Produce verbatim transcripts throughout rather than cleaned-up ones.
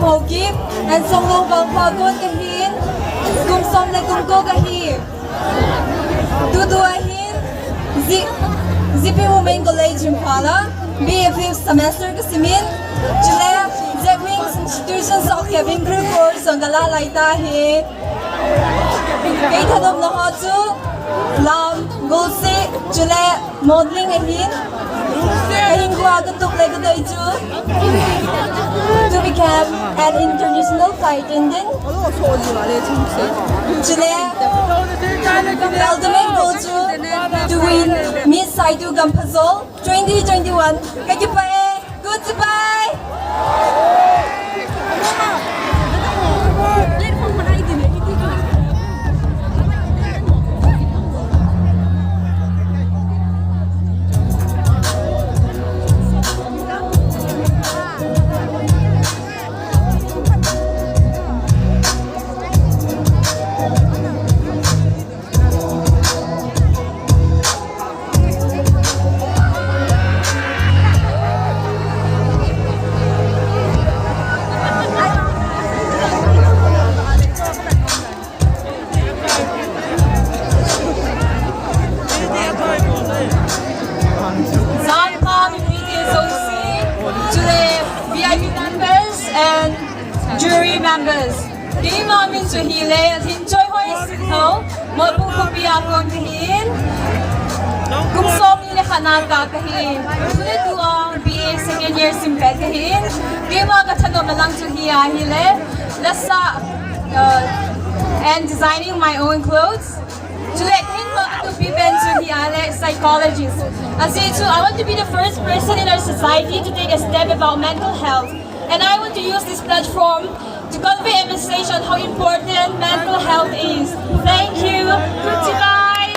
Haokip and Songlong Vangpha kon kahin, kum som le kum ko kahi. Tutua hin Zi-, Zipi Women College Imphal a B A fifth semester kasimin. Chule Zephyr Institutions of Cabin Crew course jong kala lai tahi. Kei thanopna ho chu lam, gulsi, chule modeling ahin. Kahin gua katup le kadei chu to become an international flight attendant. Chule ultimate goal chu to win Miss Saitu Gamphajol twenty twenty-one. Kakipah e. Goodbye. Zangpam, P T S O C, chule V I P members and jury members. Keima min chu hile, Lhinchoi Hoisinthou, Moupung khopi a kon kahin. Kum somni le khat na kahi. Tuletua B A second year sim pet kahin. Keima kathanopna lang chu hi ahile, lasa, uh, and designing my own clothes. Chule, kahin katupi pen chu hi ahile, psychologist. Ajeh chu, I want to be the first person in our society to take a step about mental health. And I want to use this platform to convey a message on how important mental health is. Thank you. Goodbye.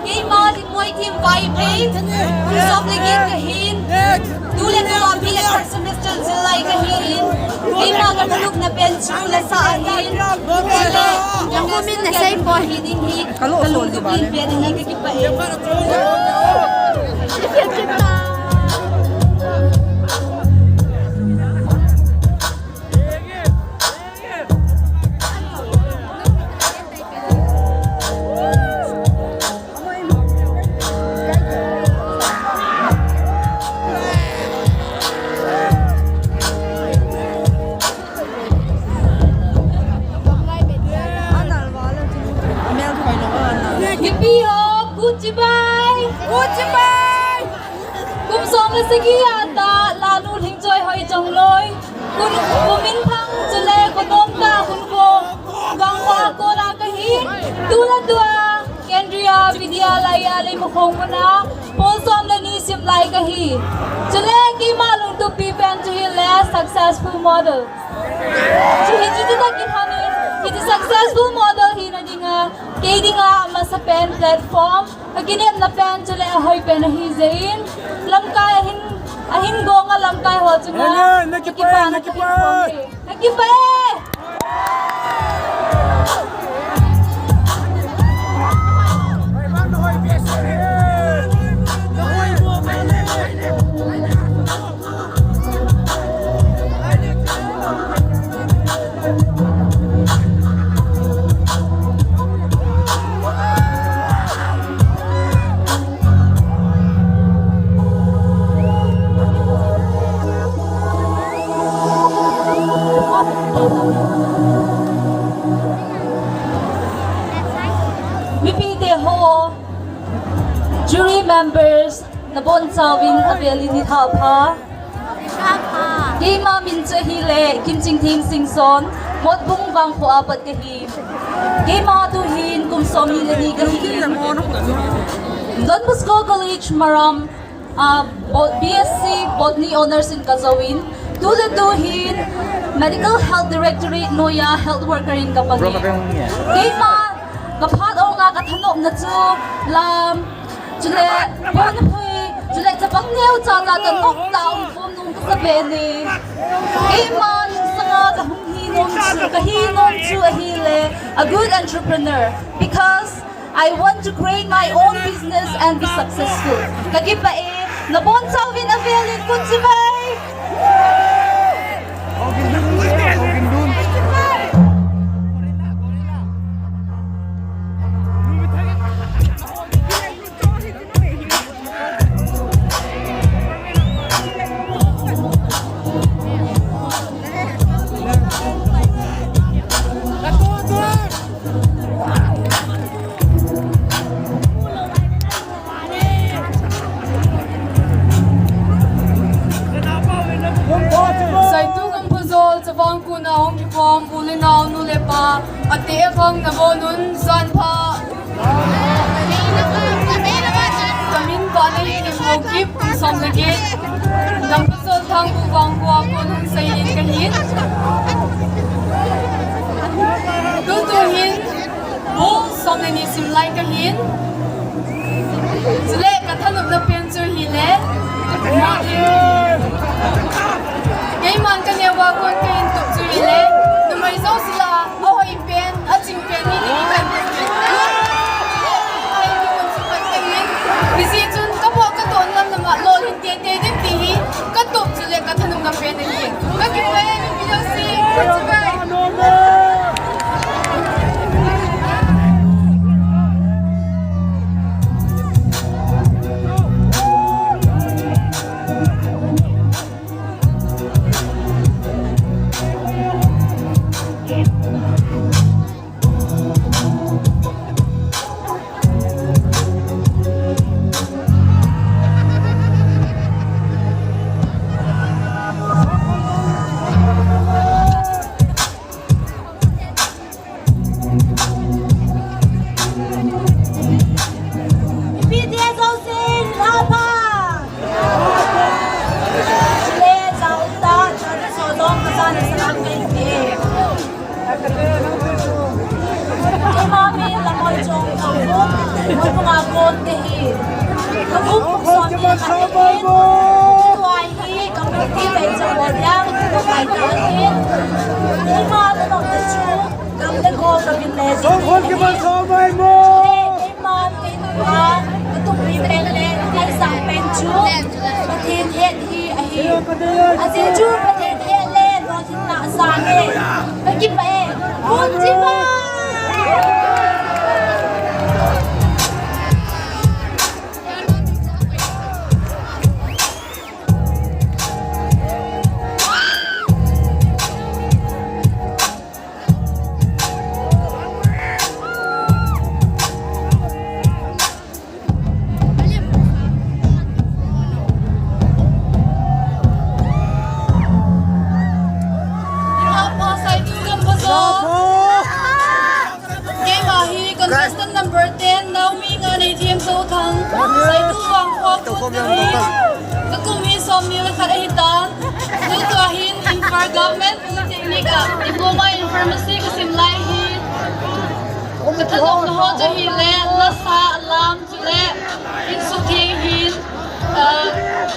Keima Lipmoi Thim Vaiphei, kum som le get kahin, tuletua B A first semester jilai kahin, keima kathanopna pen Chule sa ahin. Nang min na sei poi. Ka lo sol di ba le? Mipi ho, kut chibai. Kut chibai. Kum som le sagi a tah, Lanu Lhingchoi Hoichongloi. Kum, kum minthang chule, kum nom tah, kum ko, vangkho a kona kahi. Tu le tua, Kendriya Vidyalaya Leimakhong muna, pon som le ni sim lai kahi. Chule keima lungtupi pen chu hile successful model. Chu hiche chu ta kithanin, hiche successful model hina dinga, kei dinga amasapen platform, akinepna pen chule ahoi pen ahi jeh in, lamkai ahin, ahin gonga lamkai ho chunga, na kipah, na kipah. Na kipah e! Mipite ho, jury members, nabonchauvin avelin nithapha. Keima min chu ahile Kimchingthem Singson, Motbung vangkho a pat kahi. Keima tuhin kum somni le ni kahi. Don Bosco College Maram, ah, bo-, B S C Botany Honours in kajouvin, tu le tuhin Medical Health Directorate noiya health worker in kapang e. Keima kaphat onga kathanopna chu lam, chule, pon phui, chule chapang neocha cha cha nop tah a umkhom nom kasa be e. Keima lungsanga kahung hi nom chu, kahi nom chu ahile a good entrepreneur, because I want to create my own business and be successful. Kakipah e, nabonchauvin avelin kut chibai. Saitu Gamphajol, Chavang Kuna hung kikhom u le nao, nu le pa, ateh vang nabonun, janpha. Kamin Vaneikim Haokip, kum som le get. Gamphajol Thangbu vangkho a kon hung seiyin kahin. Tutu hin, bu som le ni sim lai kahin. Chule kathanopna pen chu hile, keiman kaneo a kon kahin tup chu hile, numei jouse lah a ahoi pen, aching pen hi ding kahin tup. Hijeh chun kapoh katoh lam lama lolhin teitei ding ti hi katup chule kathanopna pen ahi. Kakipah e, mipi jouse, kut chibai. Mipite jousen, lhapha. Le, jao ta, jao ta, so dong ka sa na sa ka ite. Keima min Lamhoichong Thangvum, Motbung a kon kahi. Ka kum som ni khat ahin, tua hi ka Ti pen cha bol dia, tu ko pai ta hin. Ima na nok ta chu, kam le go ka bin le. Song khon ki ban song mai mo. Ima pen wa, ka tu pi pen le, ka sang pen chu. Pathen het hi ahi. Ajeh chu Pathen het le, lo hin na sa ne. Ka kipah e. Kun ji ba. Keima hi contestant number ten, Naomi Nganei Themjothang, Saitu Vangkho Kut kahi, ka kum hi somni le khat ahitan, tutua hin Imphal Government Polytechnic a Diploma in Pharmacy kasim lai hi, ka thadopna ho chu hile, lasa, lam, Chule, insung theng hin, ah,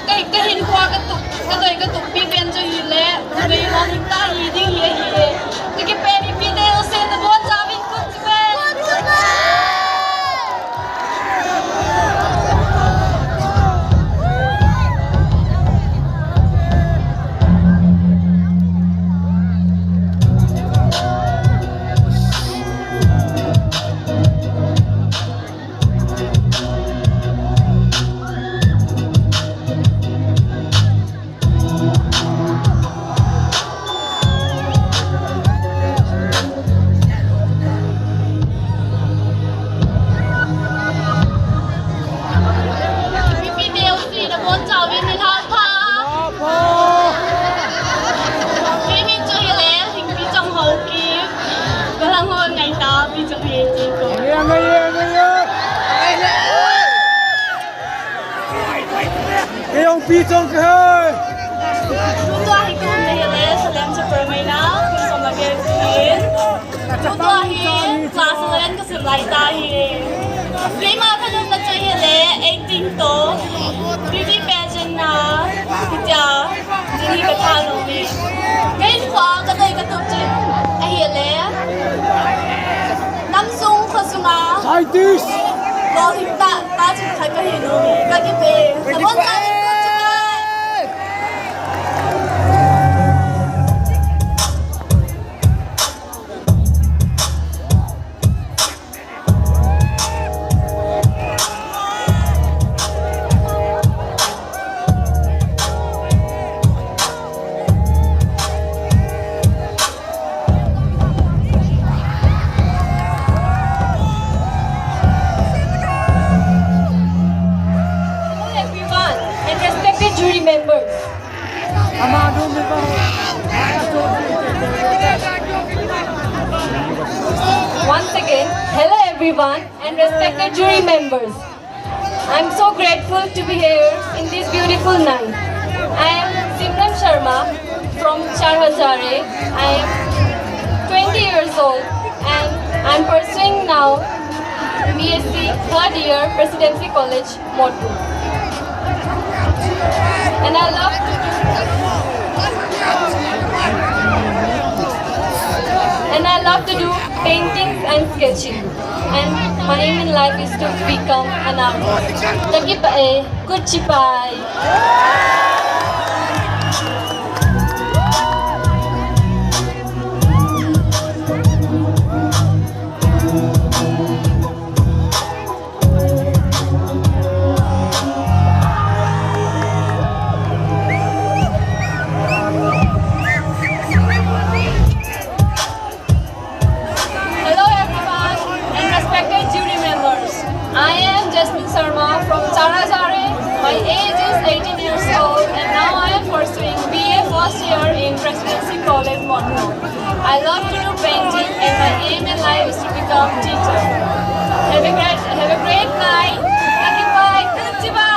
ka, ka hinkho ka tup, ka doi ka tup pi pen chu hile, numei lolhing tah hi ding hi ahi e. Ka kipah e, ipi te u se na bon chauvin kut chibai. Mipi neo si na bon chauvin ni lha tha. Kei min chu hile, Lhingpi Chonghokip. Ka lang ho ngai ta, Pi Chonghei ti ko. Ngai, ngai, ngai, ngai. Kei jong Pi Chong kahi. Tutua hi ka umna hile, Salem Super Maina, kum som le get kin. Tutua hi class eleven kasim lai ta hi. Keima ka umna chu hile, acting toh, beauty pageant na, hitia, jing hi ka tha nom e. Ka hinkho, ka doi ka tup chu ahile, nam sung kho sunga, scientist, lolhing tah, pa chu khat ka hi nom e. Ka kipah e. Ka bon chauvin kut chibai. Hello everyone and respected jury members. Once again, hello everyone and respected jury members. I'm so grateful to be here in this beautiful night. I am Simran Sharma from Char Hazare. I am twenty years old and I'm pursuing now B S C third year, Presidency College, Motu. And I love to do, and I love to do paintings and sketching. And my aim in life is to become an artist. Ka kipah e, kut chibai. Hello everyone and respected jury members. I am Jasmine Sharma from Char Hazare. My age is eighteen years old and now I am pursuing B A first year in Presidency College, Monroe. I love to do painting and my aim in life is to become teacher. Have a great, have a great night. Goodbye. Goodbye.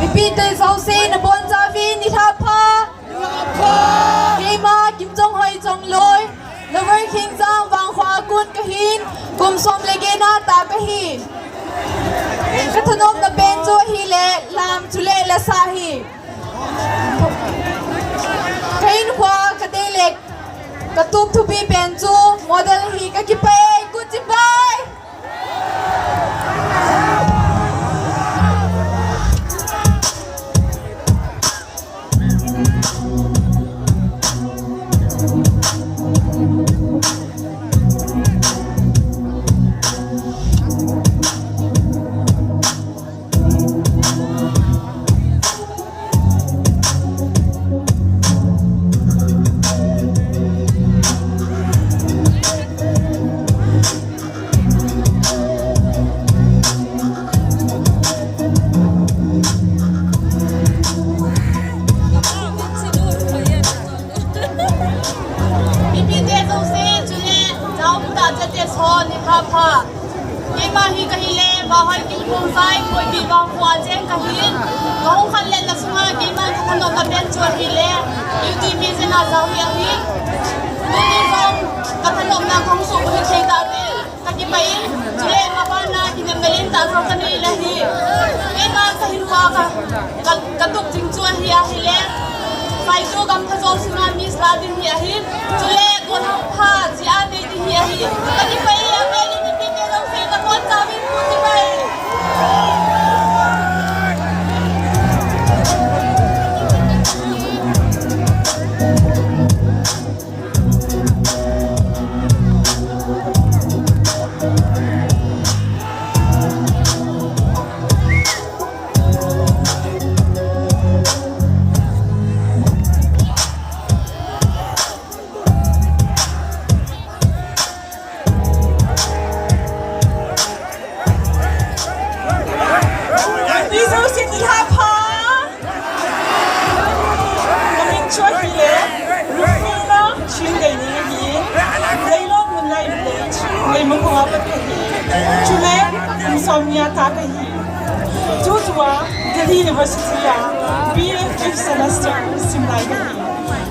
Mipite jouse nabonchauvin nilhah pha. Keima Kimchonghoi Chongloi, Lower Khengjang Vangkho a kon kahin, kum som le get na tah kahi. Kathanopna pen chu ahile lam chule lasa ahi. Kahinkhoa kadei le katup thupi pen chu model hi, kakipah e, kon chibai. Mipite jouse chule, chao puta chate ho nilhah pha. Keima hi kahile, Vahoi Kimkhongsai, Koipi Vangkho a cheng kahi. Kahung khanletna sunga keima kathanopna pen chu ahile, U T P jena jao hi ahi. Tuni jong kathanopna kahung soh hithei tah jeh in kakipah in, chule mabana kinepna lentah jong kanei le hi. Keima kahinkhoa ka, ka, katup ding chu ahi ahile, Phaitu Gamphajoh sunga Miss la ding hi ahi. Chule golhang pha jeh a nei ding hi ahi. Kakipah e, avel in mipite jouse nabonchauvin kon chibai. Mizo sin iha pha. Kamin chu ahile Rufina Chingdei ning ahin, Leilon Munlai Village, Leimakhong a pat kahi. Chule kum somni a tah kahi. Tutua Delhi University a B A fifth semester sim lai kahi.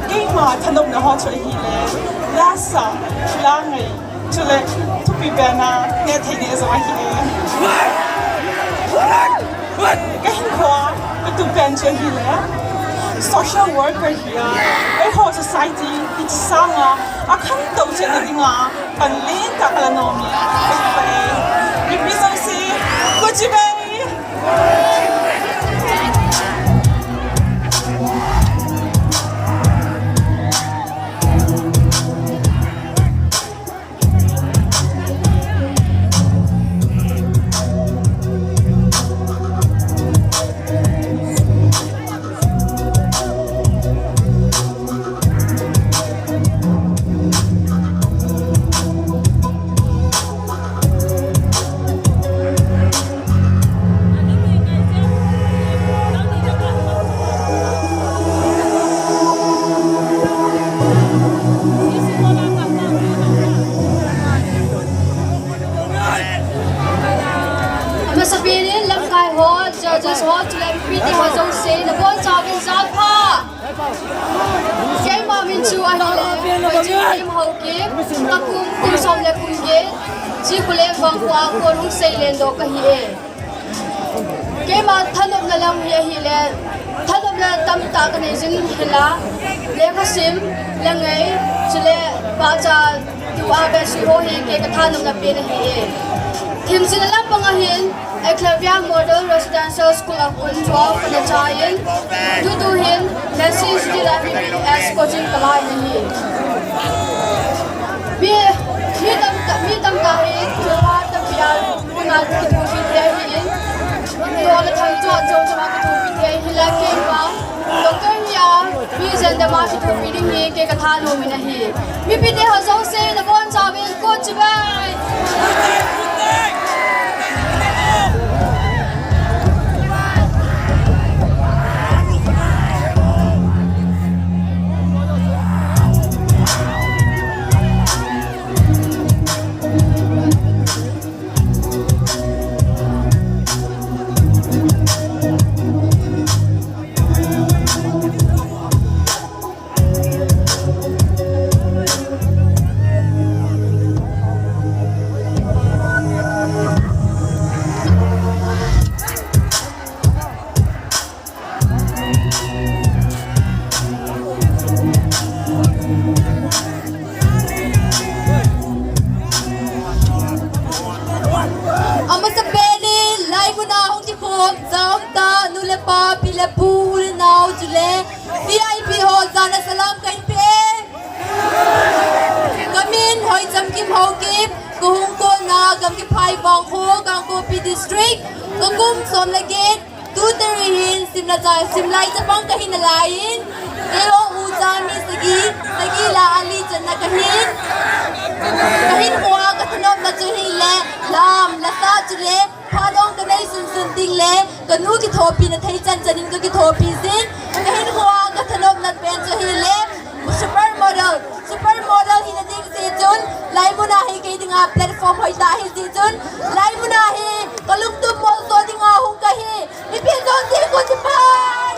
Keima thanopna ho chu ahile, lasa, langai, chule thupi pen a neh thei neh jong ahi e. Kahinkhoa katup pen chu ahile, social worker hi a, eiho society hiche sanga akhantou chetna dinga pan lentah kala nom e. Mipi jouse, kon chibai. Amasapen in lamkai ho, judges ho, chule mipite ho jouse nabonchauvin jan pha. Keima min chu ahile, Vaichungnei Haokip, kakum kum som le kum get, Chikhullen Vangkho a kon hung seilen doh kahi e. Keima thanopna lam hi ahile, thanopna tamtah kanei jing hela, lekhasim, langai, chule pahcha tua vetsui ho hi kei kathanopna pen ahi e. Themjin lampang a hin Eklavya Model Residential School a kon twelve kana chai in, tutu hin Mercy Institute a B B S coaching kalai ahi. Mi, mi tam, mi tamtah hi thilpha tampi a kon a kithopi thei ahin, toh le thangchot chom chom a kithopi thei ahi, hilai kei vang Doctor hi a, mi jen dema kithopi ding hi kei kathanom in ahi. Mipite ho jouse nabonchauvin kut chibai. Amasapen in, hilai muna hung kikhom, jamtah, nu le pa, pi le pu, u le nao, chule V I P ho, jana salam kahin pe e. Kamin Hoichamkim Haokip, kahung kona, Gamgiphai Vangkho, Kangpokpi District, kakum som le get, Two three hin simla cha, simlai chapang kahi nalai in, keiho ucha mi sagi, sagi lah a li channa kahin. Kahinkhoa kathanopna chu hile, lam, lasa chule, phat ong kanei sunsun ding le, kanu kithopina thei chan chan in kakithopi jin. Kahinkhoa kathanopna pen chu hile, Super model, super model hina ding jeh chun, hilai muna hi kei dinga platform hoitah ahi jeh chun, hilai muna hi kalungtup molso dinga hung kahi. Mipi jouse kut chibai.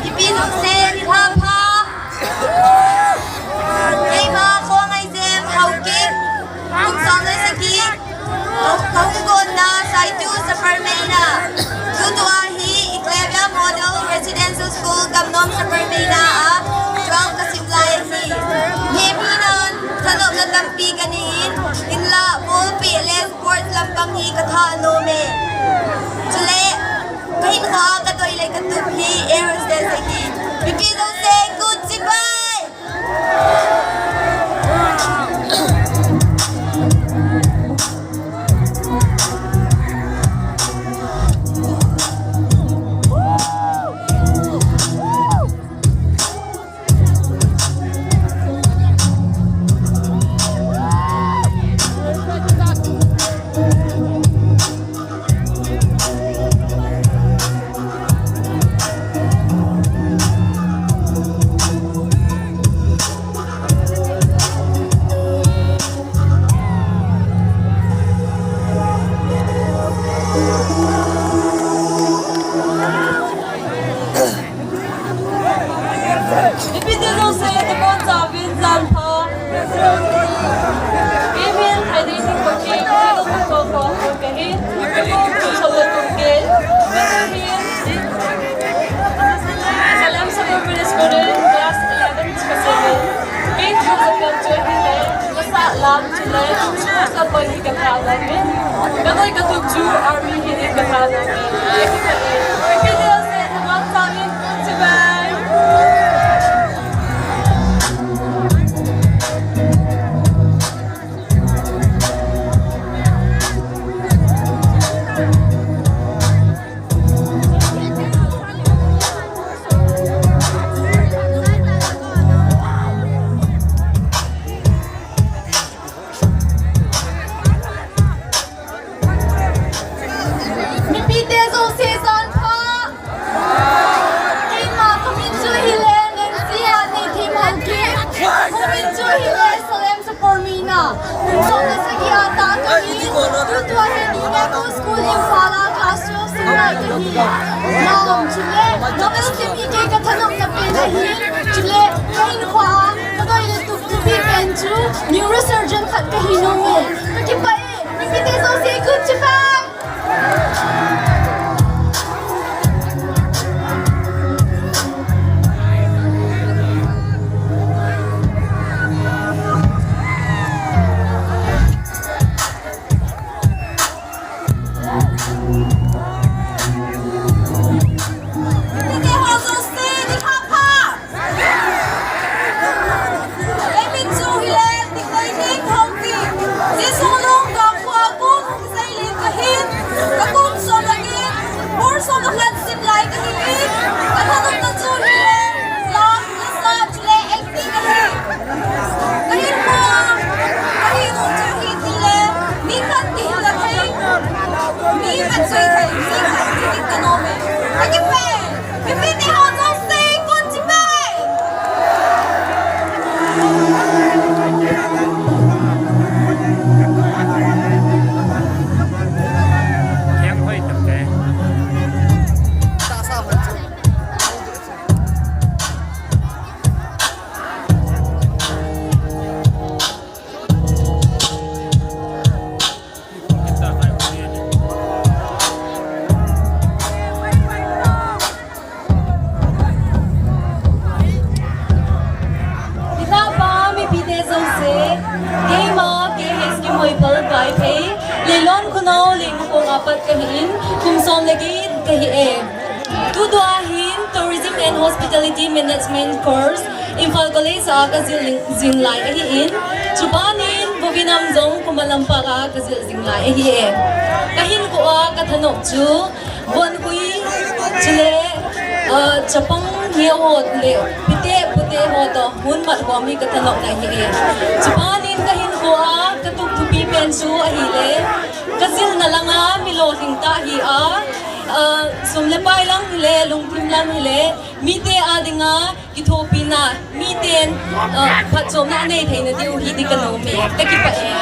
Mipi jouse nilhah pha. Keima Khongneijem Haokip, kum som le sagi, kahung kona Saitu Sapermeina. Tutua hi Eklavya Model Residential School Gamnom Sapermeina a twelve kasim lai ahi. Hepina thanopna tampi kanei in, hinla ball peh le sports lampang hi kathanom e. Chule, kahinkhoa kadei le katup hi Air Hostess ahi. Mipi jouse kut chibai. Mipi jouse nabonchauvin jan pha. Kei min Thainei Thingkokeng, Thainei Thingkokeng kahi. Ka kum som le thum kahi. Ka kum hi Salem Sacred Primary School in class eleven kasim in. Kei thil kakiam chu ahile, kasah lam chule sports lampang hi kathanom in. Kadei katup chu army hi ding kathanom in. Mipi jouse nabonchauvin chibai. Neurosurgeon khat kahi nom e. Kakipah e. Mipite jouse, kunchibai. Mipite ho jouse, nikho pha. Kei min chu hile, Tingneineng Haokip. Jesu Lungdong khua kum hung kisei len kahin. Ka kum som le get, bor som le khat sim lai kahin. Ka thanopna chu hile, song, lasa, chule acting kahi. Kahinkho, kahin u chu hi tile, mi khat kihil a thei, mi khat sui thei, mi khat kihil ka nom e. Kakipah e. Mipite ho jouse, kunchibai. Keng hoi tak te. Nikho pha mipite jouse, keima K H Kimoiphal Vaiphei, Leilon Khunou Leimakhong a pat kahin, kum som le get kahi e. Tutua hin Tourism and Hospitality Management course Imphal College a kajil jing lai ahin, chubanin Bhuvinam jong Khuman Lampak a kajil jing lai ahi e. Kahinkho a kathanop chu, Von hui, chule, ah, chapang neo ho le, pite, pute ho toh, hun mat ho mi kathanop na hi e. Chubanin kahinkho a, katup thupi pen chu ahile, kajilna langa mi lolhing tah hi a, ah, sum le pai lam hile, lungthim lam hile, mite a dinga, kithopina, miten, ah, phatchomna anei theina diu hi ti kanom e, kakipah e.